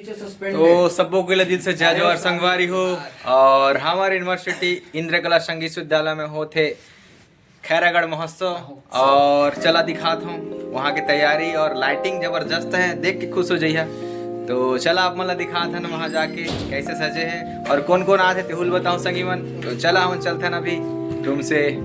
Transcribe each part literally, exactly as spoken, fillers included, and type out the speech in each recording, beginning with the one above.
तो सबो के लिए दिल से जय जोहार संगवारी हो। और हमर यूनिवर्सिटी इंद्रकला संगीत विश्वविद्यालय में होथे खैरागढ़ महोत्सव। और चला दिखात हूँ वहाँ की तैयारी, और लाइटिंग जबरदस्त है, देख के खुश हो जइहा। तो चला आप मन ला दिखात हन वहाँ जाके कैसे सजे है और कौन कौन आत है, तेहू ल बताऊँ संगी मन। तो चला हमन चलथन अभी रूम से।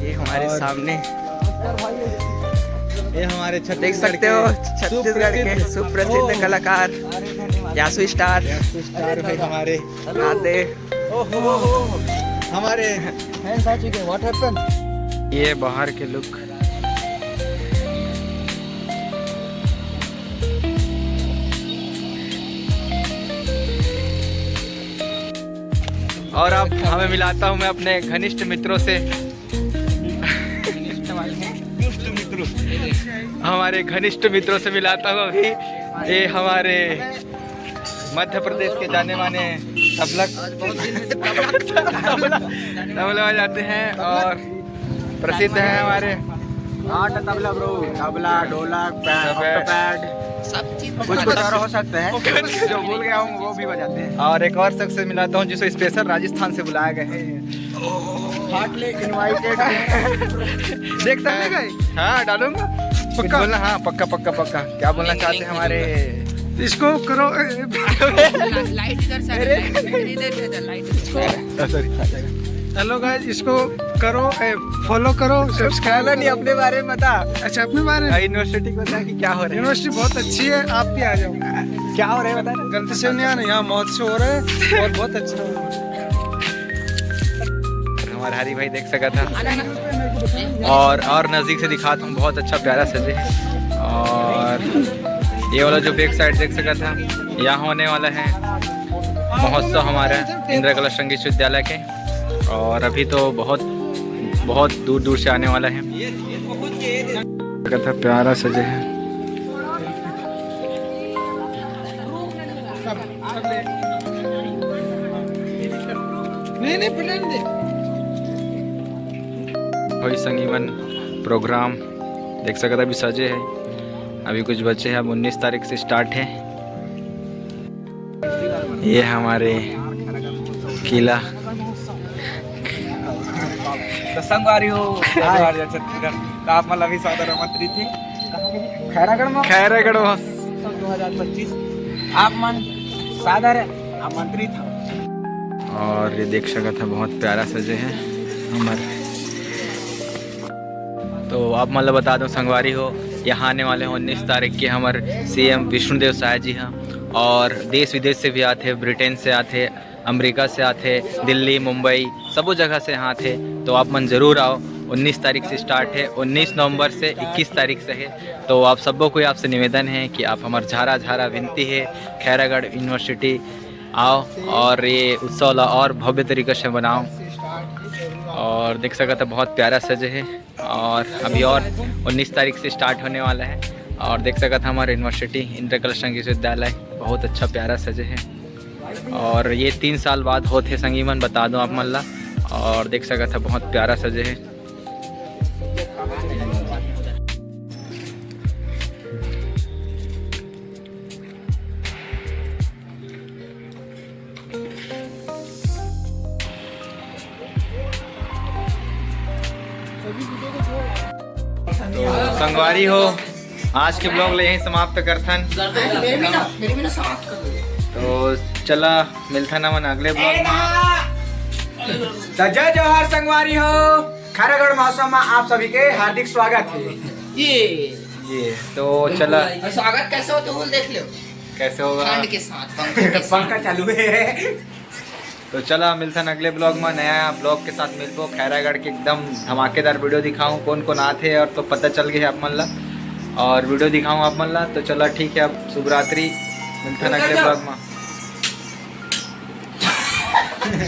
ये हमारे और सामने, ये हमारे देख छत्तीसगढ़ सकते के हो, छत्तीसगढ़ के सुप्रसिद्ध सुप्रसिद्ध कलाकार यासु स्टार। यासु स्टार भाई हमारे आते। ओहो, हमारे फैंस आ चुके हैं। What happened? ये बाहर के लुक। और अब हमें मिलाता हूँ मैं अपने घनिष्ठ मित्रों से। हमारे घनिष्ठ मित्रों से मिलाता हूँ अभी। ये हमारे मध्य प्रदेश के जाने माने तबला, तबला, तबला बजाते हैं और प्रसिद्ध हैं हमारे। Not तबला bro, तबला, ढोलक, पैड, तबला। Octopad, सब चीज कुछ कुछ और हो सकते हैं। जो भूल गया हूँ वो भी बजाते हैं। और एक और शख्स से मिलाता हूँ जिसको स्पेशल राजस्थान से बुलाया गया है। Heartily invited। देख सकते हैं। हाँ, डालूंगा। पक्का? बोलना, हाँ, पक्का, पक्का, पक्का। क्या बोलना चाहते हैं हमारे? इसको करो, ए, लाइट इधर से आ रहा है, लाइट इधर से आ रहा है, लाइट इधर से। Sorry। Hello guys, इसको करो, ए, follow करो, subscribe नहीं, करो। अपने बारे में बता। अच्छा, अपने बारे में? हाँ, यूनिवर्सिटी को बता कि क्या हो रहा है। यूनिवर्सिटी बहुत अच्छी है, आप भी आ जाओ। क्या हो रहा है बता ना। गलती से नहीं आना, यहाँ महोत्सव हो रहा है और बहुत अच्छा हो रहा है। हमारा हरी भाई देख सका था। और, और नजदीक से दिखाता हूँ, बहुत अच्छा प्यारा सजे है। और ये वाला जो बैक साइड देख सका था, यहाँ होने वाला है महोत्सव हमारा इंदिरा कला संगीत विश्वविद्यालय के। और अभी तो बहुत, बहुत दूर दूर से आने वाला है। देखा था, प्यारा सजे है। नहीं, नहीं, पकड़ दे। भाई संगी मन, प्रोग्राम देख सकत, अभी सजे है, अभी कुछ बचे हैं। अब उन्नीस तारीख से स्टार्ट है। ये हमारे किला। तो संगवारी हो, संगवारी हो छत्तीसगढ़, तो आप मन ला भी सादर आमंत्रित है। खैरागढ़ में, खैरागढ़ में दो हज़ार पच्चीस, आप मन सादर आमंत्रित हो। और ये देख सकत है, बहुत प्यारा सजे है हमर। तो आप मन ला बता दो संगवारी हो, यहाँ आने वाले हैं उन्नीस तारीख के हमर सीएम विष्णुदेव साय जी, हाँ। और देश विदेश से भी आते हैं, ब्रिटेन से आते हैं, अमेरिका से आते हैं, दिल्ली, मुंबई, सबो जगह से यहाँ आते हैं। तो आप मन जरूर आओ। उन्नीस तारीख से स्टार्ट है, उन्नीस नवंबर से इक्कीस तारीख से है। तो आप सबो को आपसे निवेदन है कि आप हमर झारा झारा विनती है, खैरागढ़ यूनिवर्सिटी आओ और ये उत्सव ला और भव्य तरीके से मनाओ। और देख सकत है, बहुत प्यारा सजे है। और अभी और उन्नीस तारीख से स्टार्ट होने वाला है। और देख सकत है, हमारे यूनिवर्सिटी इंद्र कला संगीत विश्वविद्यालय बहुत अच्छा प्यारा सजे है। और ये तीन साल बाद होत हे संगी मन, बता दो आप मन ला। और देख सकत है, बहुत प्यारा सजे है। तो संगवारी हो, आज के ब्लॉग ले यहीं समाप्त करथन। मेरे भी ना, मेरे भी ना समाप्त कर दो। तो चला, मिलथन हमन अगले ब्लॉग में। तो जय जोहार संगवारी हो, खैरागढ़ महोत्सव में आप सभी के हार्दिक स्वागत है। ये ये तो चला, और स्वागत कैसे होते वो देख लो। कैसे होगा? ठंड के साथ, पंखा के साथ। पंखा चालू है। तो चला, मिलथन अगले ब्लॉग में, नया ब्लॉग के साथ मिलबो। खैरागढ़ के एकदम धमाकेदार वीडियो दिखाऊं, कौन कौन आथे और तो पता चल गए आप मन ला, और वीडियो दिखाऊं आप मन ला। तो चला, ठीक है, अब शुभ रात्रि, मिलथन अगले ब्लॉग में।